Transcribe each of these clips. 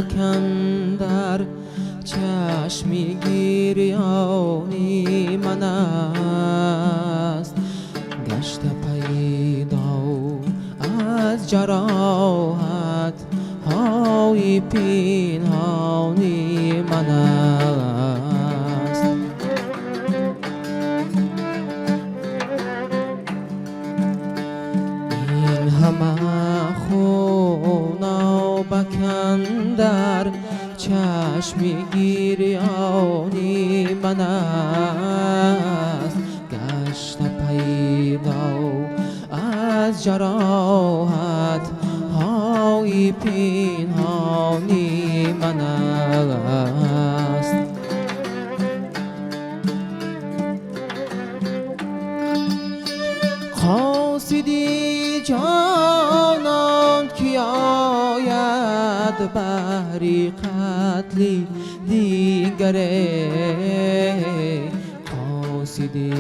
Хунобакандар чашми гирёни ман аст, гашта пайдо аз ҷароҳат ҳои пинҳони ман аст. Ин ҳама хунобакандар чашми гирёни ман аст, гашта пайдо аз ҷароҳат ҳои пинҳони ман аст. Қосиди ҷонон ки ояд баҳри қатли дигаре, қосиди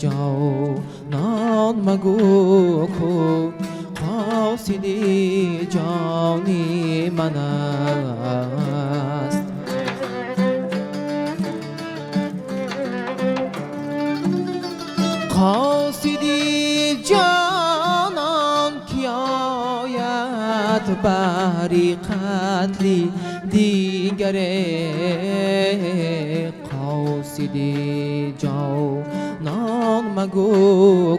ҷонон магӯ ку қосиди ҷони ман аст. Қосиди ҷонон ки ояд баҳри қатли дигаре, қосиди ҷонон магӯ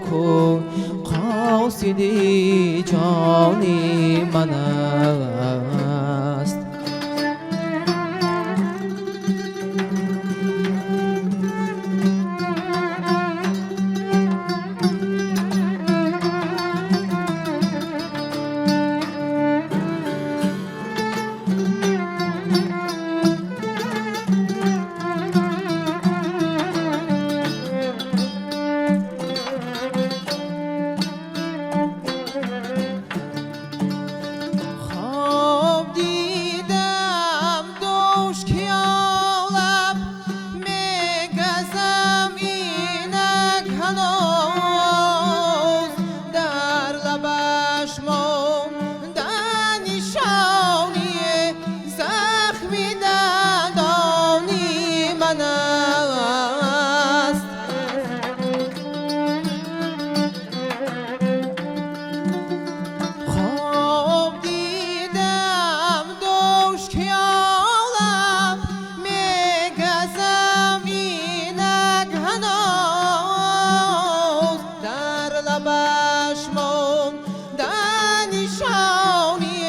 ку қосиди ҷони ман аст. Хоб дидам дӯш ки олаб мегазам инак ҳанӯз, дар лабаш монда нишони захми дандони ман аст. Хоб дидам дӯш ки олаб мегазам инак ҳанӯз, дар лабаш монда нишони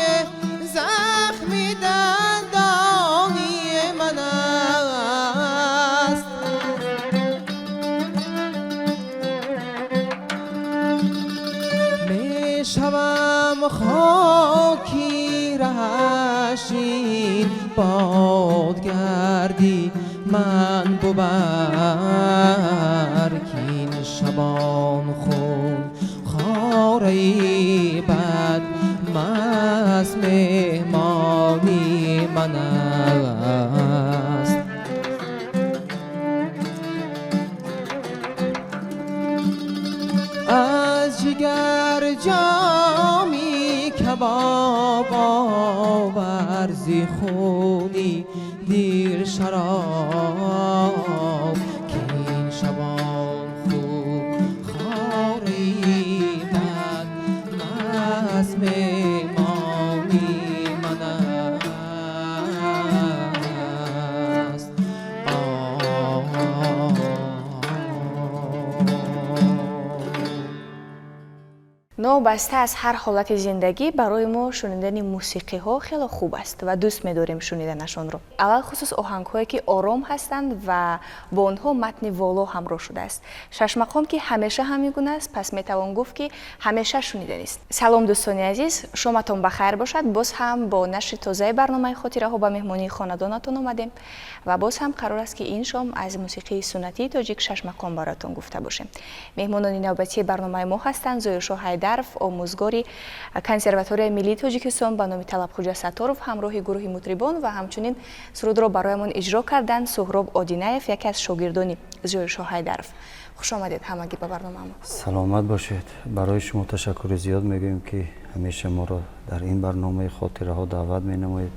захми дандони ман аст. Мешавам хоки раҳаш ин бодгарди ман бубар, кин шабон хун хораи бад маст меҳмони ман аст. Аз ҷигар ҷоми кабоб овар, зи хуни дил шароб, кин шабон хун хораи бад маст меҳмони ман аст. Новобаста аз ҳар ҳолати зиндагӣ, барои мо шунидани мусиқиҳо хело хуб аст ва дӯст медорем шуниданашонро, алалхусус оҳангҳое, ки ором ҳастанд ва бо онҳо матни воло ҳамроҳ шудааст. Шашмақом, ки ҳамеша ҳамин гуна аст, пас метавон гуфт, ки ҳамеша шуниданист. Салом, дӯстони азиз, шоматон ба хайр бошад. Боз ҳам бо нашри тозаи барномаи «Хотираҳо» ба меҳмонии хонадонатон омадем ва боз ҳам қарор аст, ки ин шом аз мусиқии суннатии тоҷик шашмақом бароятон гуфта бошем. Меҳмонони навбатии барномаи мо ҳастанд Зоиршоҳ Ҳайдаров, омӯзгори Консерваторияи миллии Тоҷикистон ба номи Талабхуҷа Сатторов, ҳамроҳи гурӯҳи мутрибон, ва ҳамчунин сурудро бароямон иҷро карданд Суҳроб Одинаев, яке аз шогирдони Зоиршоҳ Ҳайдаров. Хуш омадед ҳамагӣ ба барномамо. Саломат бошед. Барои шумо ташаккури зиёд мегӯем, ки ҳамеша моро дар ин барномаи «Хотираҳо» даъват менамоед.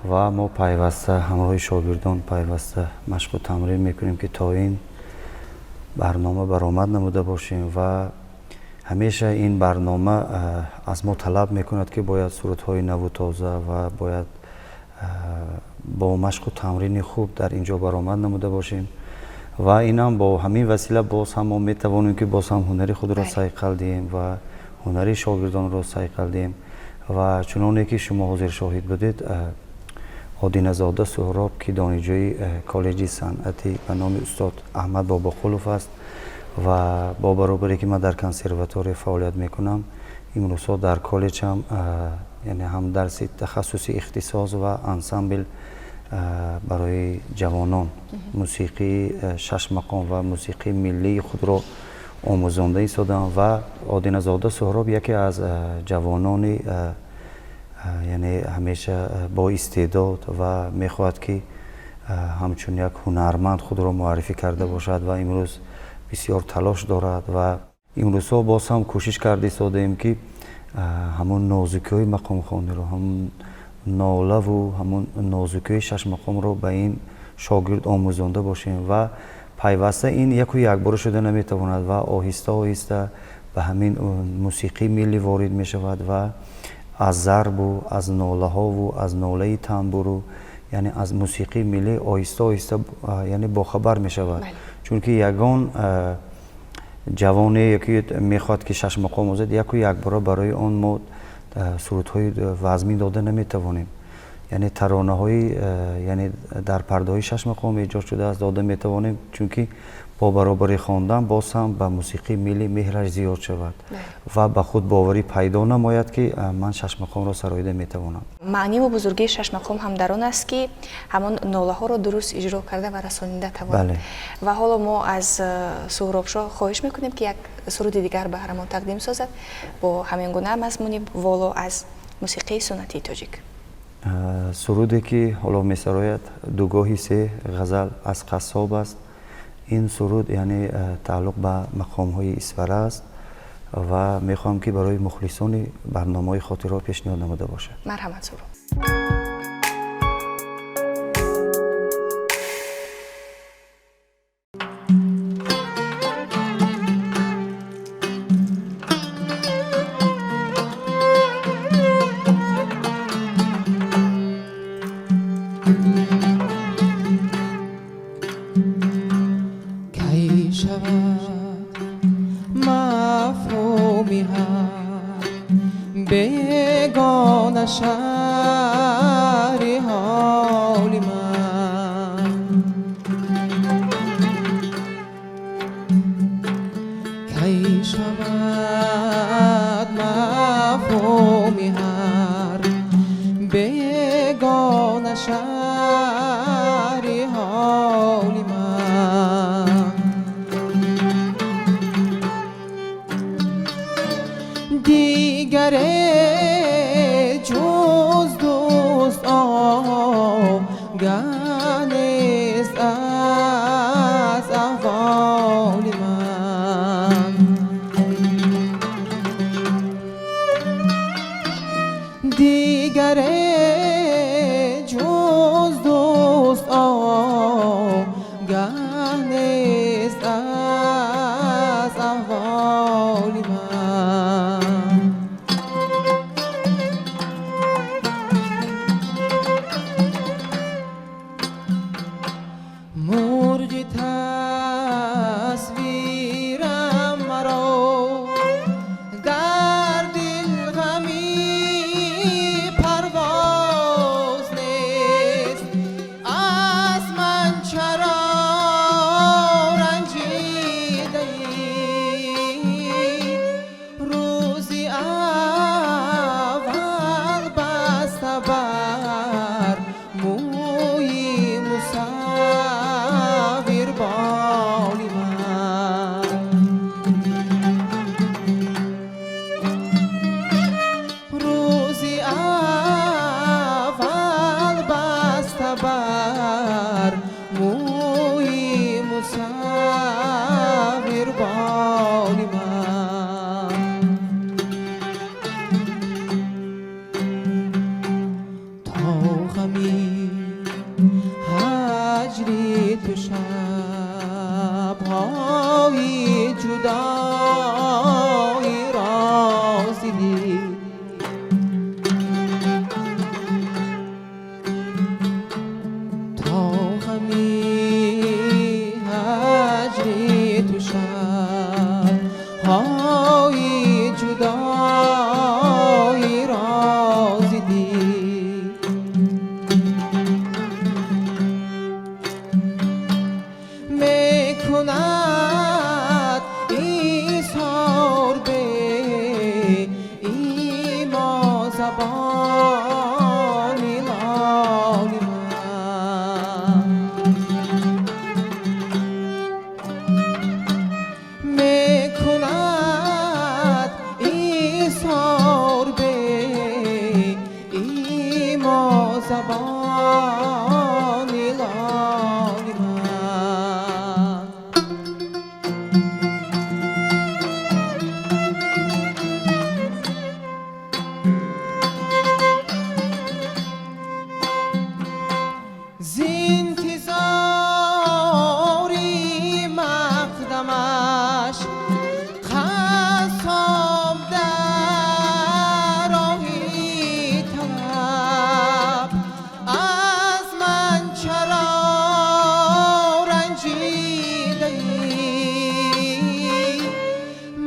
Ва мо пайваста ҳамроҳи шогирдон пайваста машқу тамрин мекунем, ки то ин барнома баромад намуда бошем. Ва ҳамеша ин барнома аз мо талаб мекунад, ки бояд сурудҳои наву тоза ва бояд бо машқу тамрини хуб дар ин ҷо баромад намуда бошем. Ва инам бо ҳамин васила боз ҳам мо метавонем, ки боз ҳам ҳунари худро сайқал диҳем ва ҳунари шогирдонро сайқал диҳем. Ва чуноне ки шумо ҳозир шоҳид будед, Одиназода Суҳроб, ки донишҷӯи коллеҷи санъатӣ ба номи устод Аҳмад Бобоқулов аст ва бо баробаре ки ман дар консерватория фаъолият мекунам, имрӯзҳо дар коллеҷ ҳам, яъне ҳам дарси тахассуси ихтисос ва ансамбл барои ҷавонон мусиқии шашмақом ва мусиқии миллии худро омӯзонда истодам. Ва Одиназода Суҳроб яке аз ҷавонони, яъне ҳамеша бо истеъдод ва мехоҳад, ки ҳамчун як ҳунарманд худро муаррифӣ карда бошад ва имрӯз бисёр талош дорад. Ва имрӯзҳо боз ҳам кӯшиш карда истодаем, ки ҳамон нозукиҳои мақомхониро, ҳамон нолаву ҳамон нозукиҳои шашмақомро ба ин шогирд омӯзонда бошем. Ва пайваста ин яку якбора шуда наметавонад ва оҳиста оҳиста ба ҳамин мусиқии миллӣ ворид мешавад ва аз зарбу аз нолаҳову аз нолаи тамбуру, яъне аз мусиқии миллӣ оҳиста оҳиста, яъне бохабар мешавад. Чунки ягон ҷавоне ки мехоҳад, ки шашмақом омӯзад, яку якбора барои он мо сурудҳои вазмин дода наметавонем. Яъне таронаҳои, яъне дар пардаҳои шашмақом эҷод шудааст, дода метавонем, чунки бо баробари хондан боз ҳам ба мусиқии миллӣ меҳраш зиёд шавад ва ба худ боварӣ пайдо намояд, ки ман шашмақомро сароида метавонам. Маъниву бузургии шашмақом ҳам дар он аст, ки ҳамон нолаҳоро дуруст иҷро карда ва расонида тавонад. Ва ҳоло мо аз Суҳробшоҳ хоҳиш мекунем, ки як суруди дигар баҳрамон тақдим созад бо ҳамин гуна мазмуни воло аз мусиқии суннатии тоҷик. Суруде ки ҳоло месарояд, дугоҳи се ғазал аз Қассоб аст. Ин суруд, яъне тааллуқ ба мақомҳои Исфара аст ва мехоҳам, ки барои мухлисони барномаҳои хотирҳо пешниҳод намуда бошад. Марҳамат, Суҳроб. Кай шавад мафҳуми ҳар бегона шаҳри ҳоли ман? Кай шавад мафҳуми ҳар бегона шаҳри ҳоли ман? Дигаре ҷуз дӯст огаҳ нест аз аҳволи ман. Дигаре ҷуз дӯст огаҳ нест аз аҳволи ман. Мурғи тасвирам маро дар дил ғами парвоз нест. Аз ман чаро ранҷидаӣ? Рӯзи аввал баста бар мӯи мусаввир боли ман. Рӯзи аввал баста бар мӯи мусаввир боли ман. То ғами جدایی را زدی تا غمی هجری تو شب‌های جدایی را زدی میکند ایثار به ایما زبان لال من میکند ایثار به ایما زبان لال من. ز انتظاری مقدمش قصاب در راهی طلب از من چرا رنجیده‌ای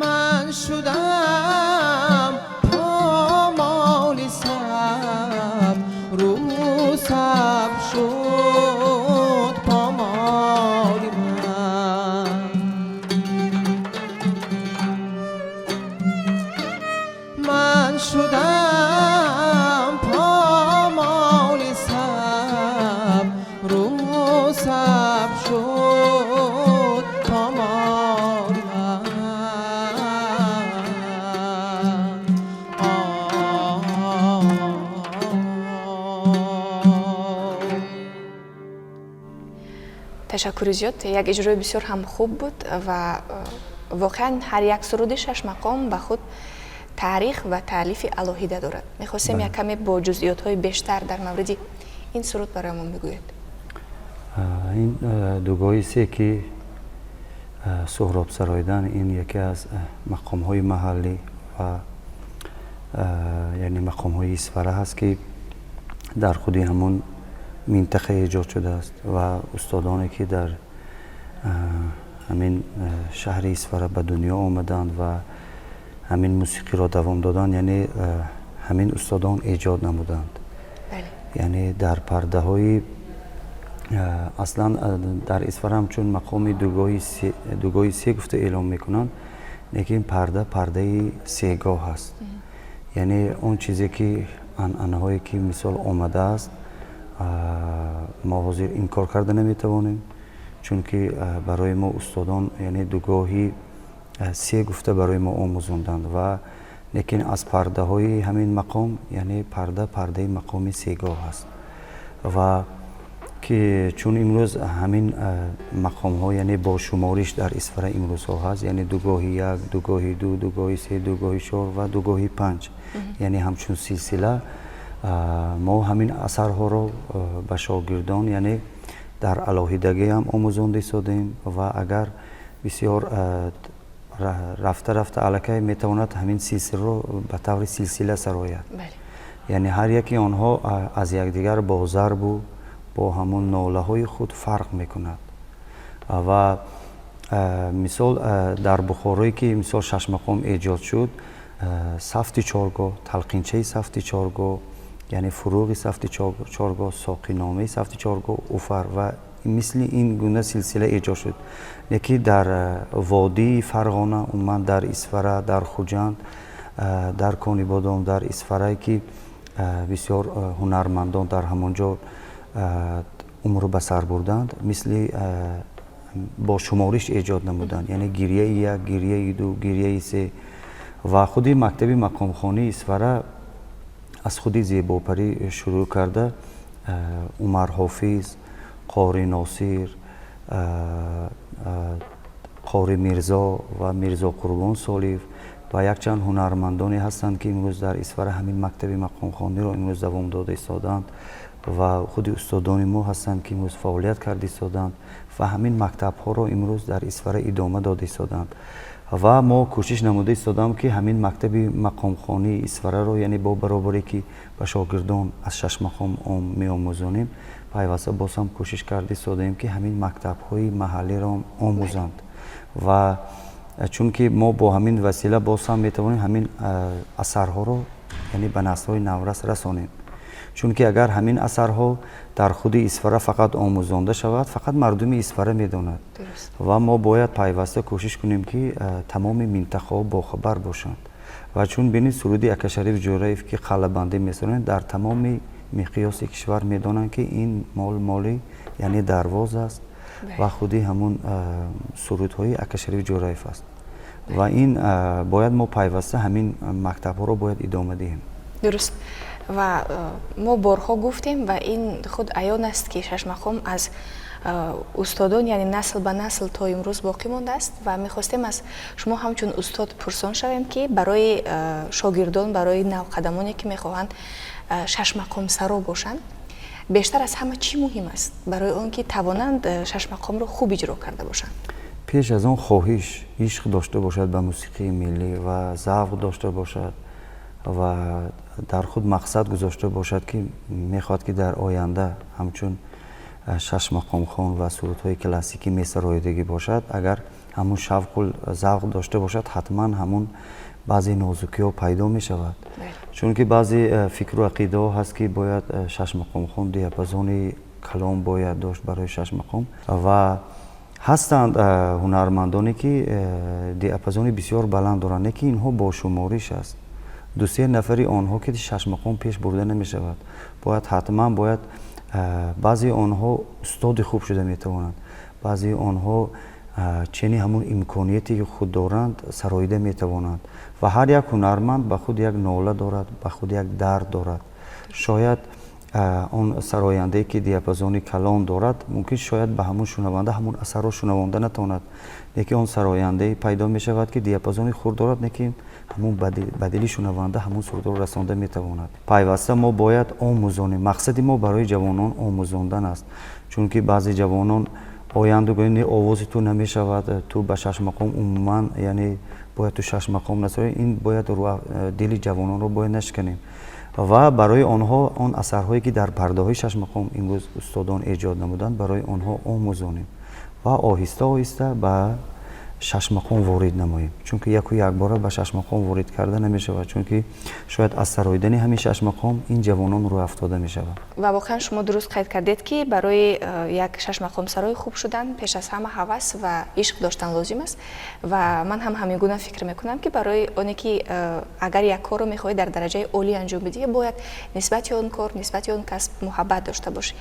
من شدم پامال صبر رو صبر شد پامال من من شدم پامال صبر رو صبر شد پامال من. آه. Ташаккури зиёд, як иҷрои бисёр ҳам хуб буд ва воқеан ҳар як суруди шашмақом ба худ таърих ва таълифи алоҳида дорад. Мехостем як каме бо ҷузъиётҳои бештар дар мавриди ин суруд бароямон бигӯед. Ин дугоҳи се ки Суҳроб сароидан, ин яке аз мақомҳои маҳаллӣ ва яъне мақомҳои Исфара ҳаст ки дар худи ҳамон минтақа эҷод шудааст ва устодоне ки дар ҳамин шаҳри Исфара ба дунё омаданд ва ҳамин мусиқиро давом доданд, яъне ҳамин устодон эҷод намуданд. Яъне дар пардаҳои аслан дар Исфара ҳамчун мақоми дугоҳи се гуфта эълон мекунанд, лекин парда пардаи сегоҳ аст. Яъне он чизе ки анъанаҳое ки мисол омадааст, мо ҳозир инкор карда наметавонем, чунки барои мо устодон яъне дугоҳи се гуфта барои мо омӯзонданд ва лекин аз пардаҳои ҳамин мақом, яъне парда пардаи мақоми сегоҳ аст ва ки чун имрӯз ҳамин мақомҳо яъне бо шумориш дар Исфара имрӯзҳо ҳаст, яъне дугоҳи як, дугоҳи ду, дугоҳи се, дугоҳи чор ва дугоҳи панҷ, яъне ҳамчун силсила мо ҳамин асарҳоро ба шогирдон яъне дар алоҳидагӣ ҳам омӯзонда истодем ва агар бисёр рафта рафта аллакай метавонад ҳамин силсиларо ба таври силсила сарояд. Яъне ҳар яки онҳо аз якдигар бо зарбу бо ҳамон нолаҳои худ фарқ мекунад. Ва мисол дар Бухорое ки мисол шашмақом эҷод шуд, сафти чоргоҳ, талқинчаи сафти чоргоҳ, яъне фуруғи сафти чоргоҳ, соқиномаи сафти чоргоҳ, уфар ва мисли ин гуна силсила эҷод шуд. Лекин дар водии Фарғона, умуман дар Исфара, дар Хуҷанд, дар Конибодом, дар Исфарае ки бисёр ҳунармандон дар ҳамон ҷо умр ба сар бурданд, мисли бо шумориш эҷод намуданд, яъне гирияи як, гирияи ду, гирияи се. Ва худи мактаби мақомхонии Исфара аз худи Зебопарӣ шурӯъ карда Умар Ҳофиз, Қори Носир, Қори Мирзо ва Мирзо Қурбон Солиев ва якчанд ҳунармандоне ҳастанд, ки имрӯз дар Исфара ҳамин мактаби мақомхониро имрӯз давом дода истодаанд. Ва худи устодони мо ҳастанд, ки имрӯз фаъолият карда истоданд ва ҳамин мактабҳоро имрӯз дар Исфара идома дода истоданд. Ва мо кӯшиш намуда истодам, ки ҳамин мактаби мақомхонии Исфараро, яъне бо баробаре ки ба шогирдон аз шашмақом меомӯзонем, пайваста боз ҳам кӯшиш карда истодаем, ки ҳамин мактабҳои маҳаллиро омӯзанд. Ва чунки мо бо ҳамин васила боз ҳам метавонем ҳамин асарҳоро, яъне ба наслҳои наврас расонем. Чунки агар ҳамин асарҳо дар худи Исфара фақат омӯзонда шавад, фақат мардуми Исфара медонад. Ва мо бояд пайваста кӯшиш кунем, ки тамоми минтақаҳо бохабар бошанд. Ва чун бинед, суруди Акашариф Ҷӯраев, ки қалъабандӣ месароем, дар тамоми миқёси кишвар медонанд, ки ин мол моли, яъне Дарвоз аст ва худи ҳамун сурудҳои Акашариф Ҷӯраев аст. Ва ин бояд мо пайваста ҳамин мактабҳоро бояд идома диҳем. Дуруст. Ва мо борҳо гуфтем, ва ин худ аён аст, ки шашмақом аз устодон, яъне насл ба насл то имрӯз боқӣ мондааст. Ва мехостем аз шумо ҳамчун устод пурсон шавем, ки барои шогирдон, барои навқадамоне, ки мехоҳанд шашмақомсаро бошанд, бештар аз ҳама чӣ муҳим аст барои он ки тавонанд шашмақомро хуб иҷро карда бошанд? Пеш аз он хоҳиш, ишқ дошта бошад ба мусиқии миллӣ ва завқ дошта бошад ва дар худ мақсад гузошта бошад, ки мехоҳад, ки дар оянда ҳамчун шашмақомхон ва сурудҳои классикӣ месароидагӣ бошад. Агар ҳамун шавқу завқ дошта бошад, ҳатман ҳамун баъзе нозукиҳо пайдо мешавад. Чунки баъзе фикру ақидаҳо ҳаст, ки бояд шашмақомхон диапазони калон бояд дошт барои шашмақом. Ва ҳастанд ҳунармандоне, ки диапазони бисёр баланд доранд, не ки инҳо бошумориш аст, 2-се нафари онҳо, ки шашмақом пеш бурда намешавад. Бояд ҳатман бояд баъзеи онҳо устоди хуб шуда метавонанд, баъзеи онҳо чени ҳамун имконияте ки худ доранд, сароида метавонанд. Ва ҳар як ҳунарманд ба худ як нола дорад, ба худ як дард дорад. Шояд он сарояндае, ки диапазони калон дорад, мумкин шояд ба ҳамун шунаванда ҳамун асарро шунавонда натавонад, лекин он сарояндае пайдо мешавад, ки диапазони хурд дорад, лекин ҳамун ба дили шунаванда ҳамун сурудро расонда метавонад. Пайваста мо бояд омӯзонем. Мақсади мо барои ҷавонон омӯзондан аст, чунки баъзе ҷавонон оянду гӯянд: «Не, овози ту намешавад, ту ба шашмақом умуман, яъне бояд ту шашмақом насароӣ». Ин бояд дили ҷавононро бояд нашиканем ва барои онҳо он асарҳое, ки дар пардаҳои шашмақом имрӯз устодон эҷод намуданд, барои онҳо омӯзонем ва оҳиста оҳиста ба шашмақом ворид намоем. Чунки яку якбора ба шашмақом ворид карда намешавад, чунки шояд аз сароидани ҳамин шашмақом ин ҷавонон рӯафтода мешавад. Ва воқеан шумо дуруст қайд кардед, ки барои як шашмақомсарои хуб шудан пеш аз ҳама ҳавас ва ишқ доштан лозим аст. Ва ман ҳам ҳамин гуна фикр мекунам, ки барои оне ки агар як корро мехоҳӣ дар дараҷаи олӣ анҷом бидиҳӣ, бояд нисбати он кор, нисбати он касб муҳаббат дошта бошӣ.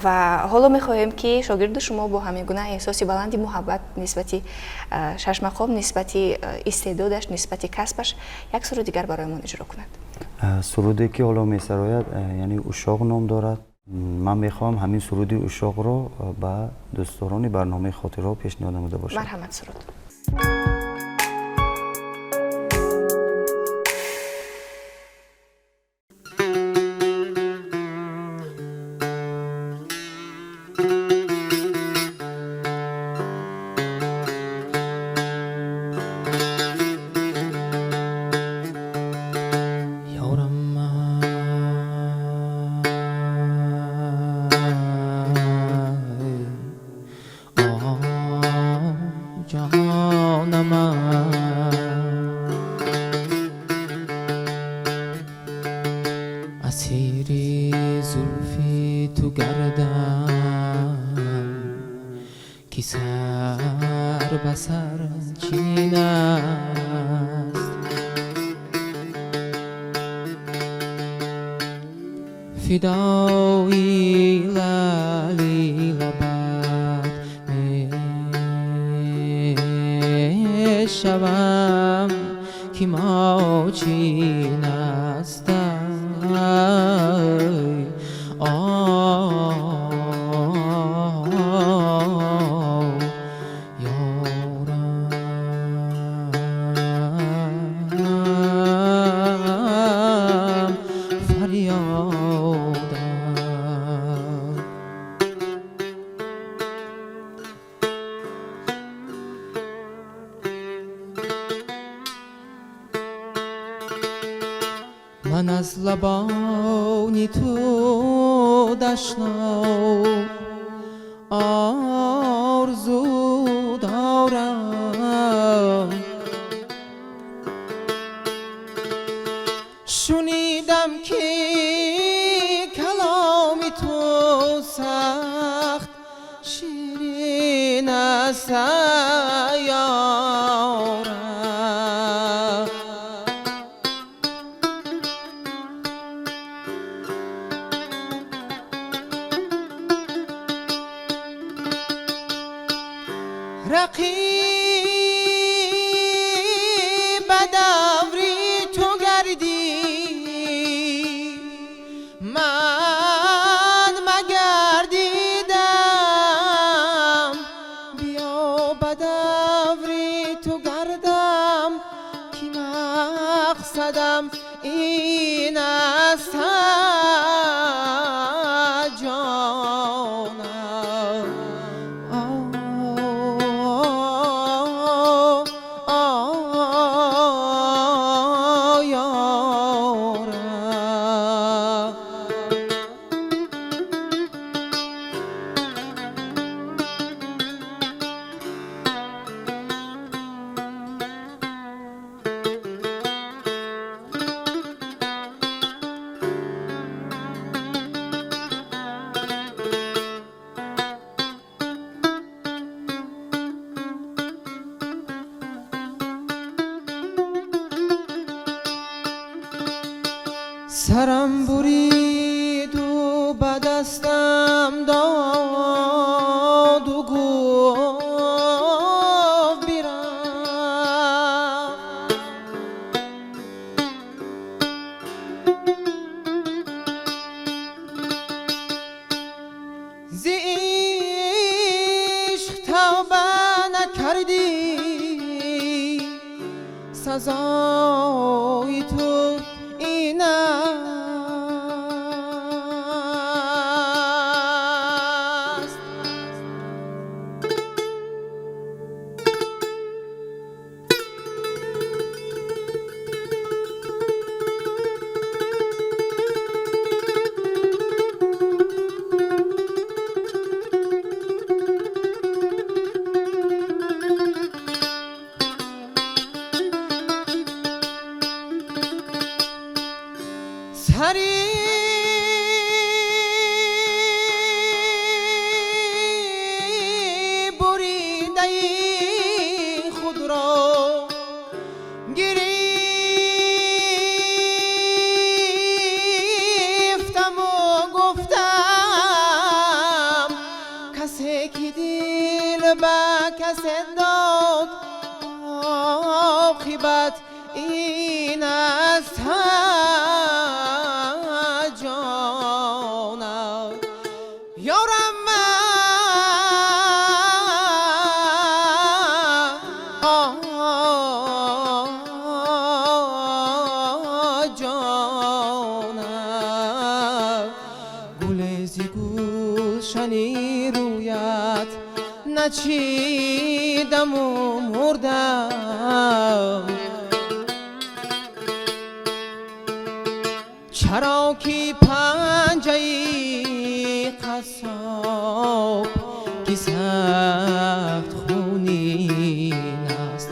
Ва ҳоло мехоҳем, ки шогирди шумо бо ҳамин гуна эҳсоси баланди муҳаббат нисбати шашмақом, нисбати истеъдодаш, нисбати касбаш як суруд дигар бароямон иҷро кунад. Суруде, ки ҳоло месарояд, яъне Ушоқ ном дорад. Ман мехоҳам ҳамин суруди Ушоқро ба дӯстдорони барномаи Хотирҳо пешниҳод намуда бошам. Марҳамат, суруд. Асири зулфи ту гардам, ки сар ба сар чин аст. Фидои лали лабат мешавам, ки мочин астам. Ёрам, фарёдам. Ман аз лабони ту дашнав орзу дорам. Шунидам ки каломи ту сахт ширин аст ёрам. Рақиб ба даври ту гардӣ, ман магардидам, биё ба даври ту гардам, ки мақсадам ин аст ҷонам. Ёрам. Сарам буриду ба дастам доду гуфт бирав. Зи ишқ тавба накардӣ, сазои ту ин аст. Сари буридаи худро гирифтаму гуфтам, касе ки дил ба касе дод, оқибат ин аст ҷонам. Ёрам ҷонам, гуле зи гулшани рӯят начидаму мурдам, чаро ки панҷаи қассоб ки сахт хунин аст.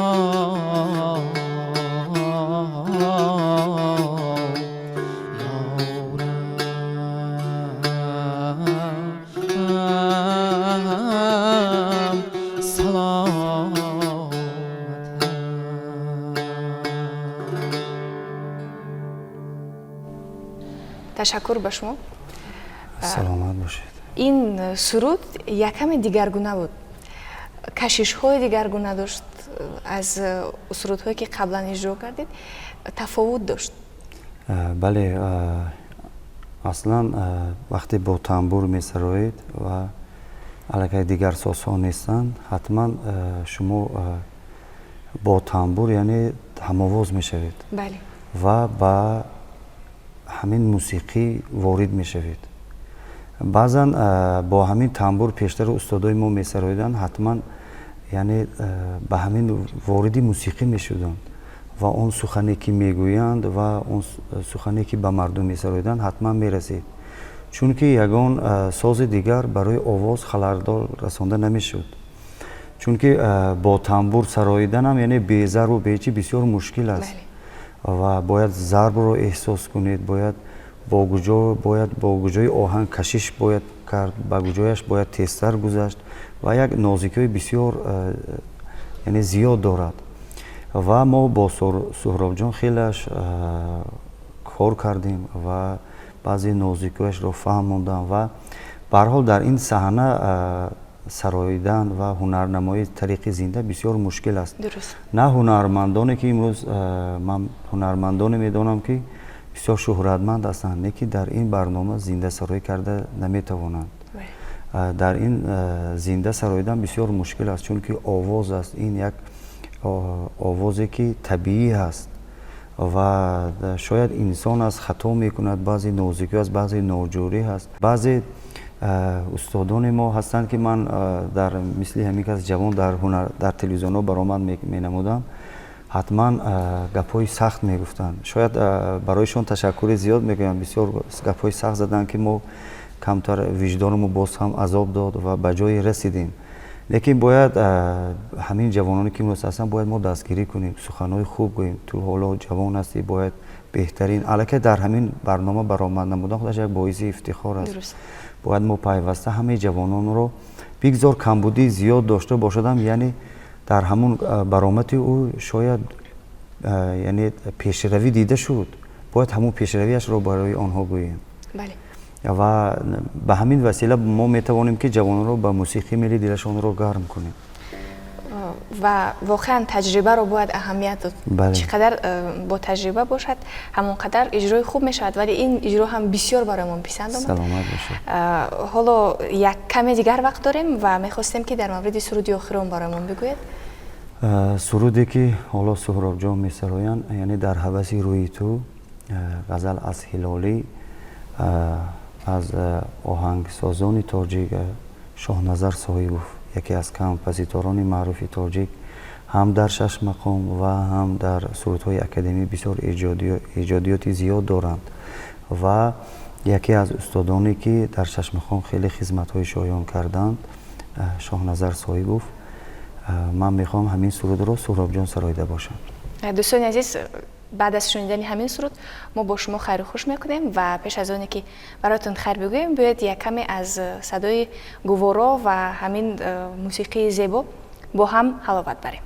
Ёрам, саломат. Ташаккур ба шумо. Саломат бошед. Ин суруд якаме дигаргуна буд, кашишҳои дигаргуна дошт, аз сурудҳое ки қаблан иҷро кардед тафовут дошт. Бале, аслан вақте бо тамбур месароед ва аллакай дигар созҳо нестанд, ҳатман шумо бо тамбур, яъне ҳамовоз мешавед ва ба ҳамин мусиқӣ ворид мешавед. Баъзан бо ҳамин тамбур пештари устодои мо месароиданд, ҳатман яъне ба ҳамин вориди мусиқӣ мешуданд ва он сухане ки мегӯянд ва он сухане ки ба мардум месароиданд, ҳатман мерасид, чунки ягон сози дигар барои овоз халалдор расонда намешуд, чунки бо тамбур сароиданам, яъне безарбу бечи, бисёр мушкил аст ва бояд зарбро эҳсос кунед, бояд бо куҷо, бояд бо куҷои оҳанг кашиш бояд кард, ба куҷояш бояд тезтар гузашт ва як нозикиҳои бисёр, яъне зиёд дорад. Ва мо бо Суҳробҷон хелаш кор кардем ва баъзе нозикиҳояшро фаҳмондам. Ва ба ҳар ҳол дар ин саҳна сароидан ва ҳунарнамоии тариқи зинда бисёр мушкил аст. На ҳунармандоне ки имрӯз, ман ҳунармандоне медонам, ки бисёр шӯҳратманд ҳастанд, не ки дар ин барнома зиндасароӣ карда наметавонанд. Дар ин зинда сароидан бисёр мушкил аст, чунки овоз аст, ин як овозе ки табиӣ ҳаст ва шояд инсон аст, хато мекунад, баъзе нозикӣ аст, баъзе ноҷурӣ ҳаст. Баъзе устодони мо ҳастанд, ки ман дар мисли ҳамин кас ҷавон дар ҳунар дар телевизионҳо баромад менамудам, ҳатман гапҳои сахт мегуфтанд. Шояд бароишон ташаккури зиёд мегӯям, бисёр гапҳои сахт заданд, ки мо камтар виҷдонамо боз ҳам азоб дод ва ба ҷое расидем. Лекин бояд ҳамин ҷавононе ки имрӯз ҳастанд, бояд мо дастгирӣ кунем, суханҳои хуб гӯем: ту ҳоло ҷавон ҳастӣ, бояд беҳтарин. Аллакай дар ҳамин барнома баромад намудан худаш як боиси ифтихор аст. Бояд мо пайваста ҳамаи ҷавононро, бигзор камбудии зиёд дошта бошадам, яъне дар ҳамун баромади ӯ шояд, яъне пешравӣ дида шуд, бояд ҳамун пешравиашро барои онҳо гӯем. Ва ба ҳамин васила мо метавонем, ки ҷавононро ба мусиқии милли дилашонро гарм кунем. Ва воқеан таҷрибаро бояд аҳамият дод. Чӣ қадар бо таҷриба бошад, ҳамон қадар иҷрои хуб мешавад. Вале ин иҷро ҳам бисёр барои мо писанд омад. Саломат бошед. Ҳоло як каме дигар вақт дорем ва мехостем, ки дар мавриди суруди охирон барои мо бигӯед. Суруде ки ҳоло Суҳробҷон месароянд, яъне «Дар ҳаваси рӯи ту», ғазал аз Ҳилолӣ, аз оҳангсозони тоҷик Шоҳназар Соҳибов, яке аз композиторони маъруфи тоҷик, ҳам дар шашмақом ва ҳам дар сурудҳои академӣ бисёр эҷодиёти зиёд доранд ва яке аз устодоне ки дар шашмақом хеле хизматҳои шоён карданд, Шоҳназар Соҳибов. Ман мехоҳам ҳамин сурудро Суҳробҷон сароида бошанд. Дӯстони азиз, баъд аз шунидани ҳамин суруд мо бо шумо хайру хуш мекунем ва пеш аз оне ки бароятон хайр бигӯем, биёед як каме аз садои гуворо ва ҳамин мусиқии зебо бо ҳам ҳаловат барем.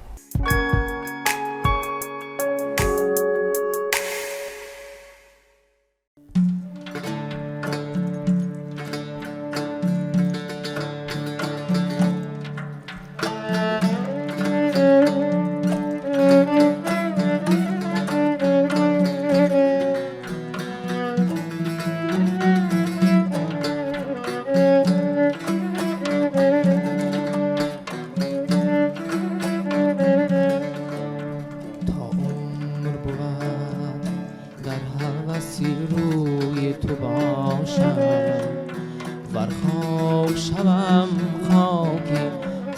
То умр бувад, дар ҳаваси рӯи ту бошам, вар хок шавам, хоки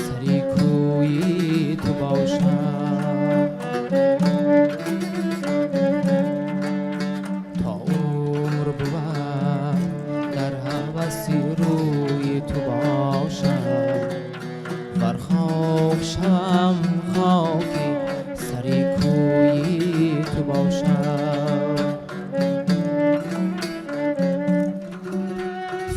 сари кӯи ту бошам. То умр бувад, дар ҳаваси рӯи ту бошам, вар хок шавам, хоки сари кӯи ту бошам.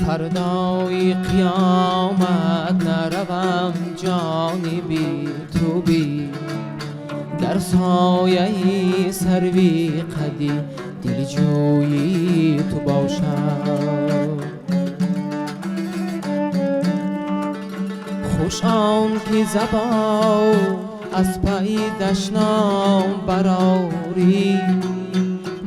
Фардои қиёмат наравам ҷониби ту бӣ, дар сояи сарви қади дилҷӯи ту бошам. Хуш он ки забон аз пайи дашном барорӣ,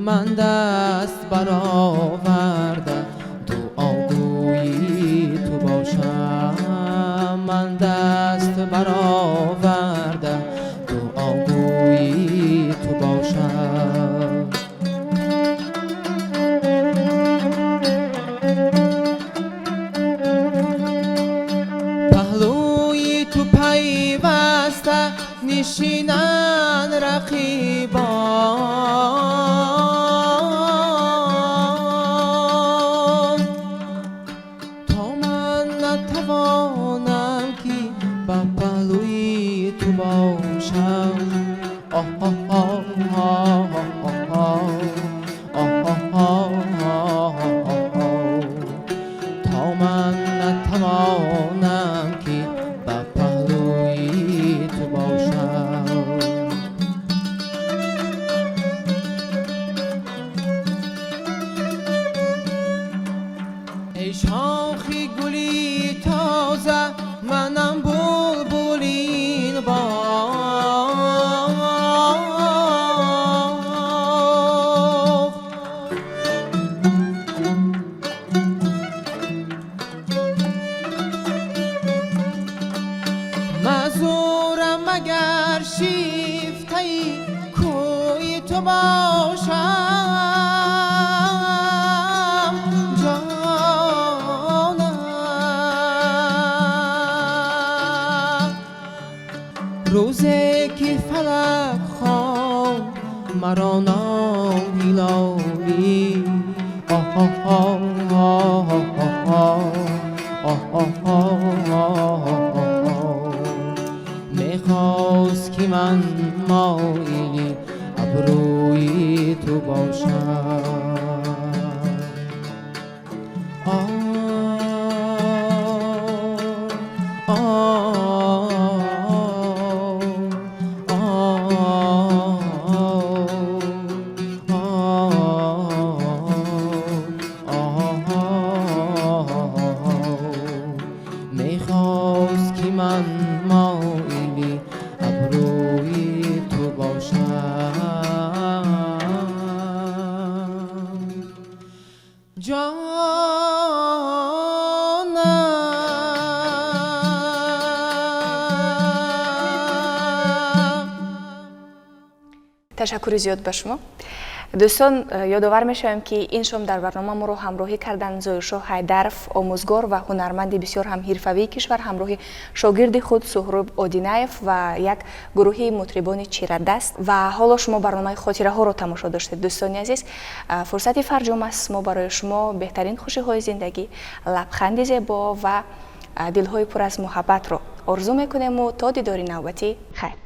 ман даст бароварда дуогӯи ту бошам, ман даст бароварда дуогӯи ту бошам. Нишинанд рақибон, то ман натавонам, ки ба паҳлӯи ту бошам. То ман натавонам, ки ба паҳлӯи ту бошам. Эй шохи гули тоза, манам булбули ин боғ. Маъзурам, агар шифтаи кӯи ту бошам, ҷонам. Рӯзе ки фалак хонд маро ном ҳилолӣ, мехост, ки ман моили абрӯи ту бошам. Мехост, ки ман моили абрӯи ту бошам, ҷонам. Ташаккури зиёд ба шумо. Дӯстон, ёдовар мешавем, ки ин шом дар барнома моро ҳамроҳӣ карданд Зоиршоҳ Ҳайдаров, омӯзгор ва ҳунарманди бисёр ҳам ҳирфавии кишвар, ҳамроҳи шогирди худ Суҳроб Одинаев ва як гурӯҳи мутрибони чирадаст. Ва ҳоло шумо барномаи хотираҳоро тамошо доштед. Дӯстони азиз, фурсати фарҷом аст. Мо барои шумо беҳтарин хушиҳои зиндагӣ, лабханди зебо ва дилҳои пур аз муҳаббатро орзу мекунему то дидори навбатӣ хайр.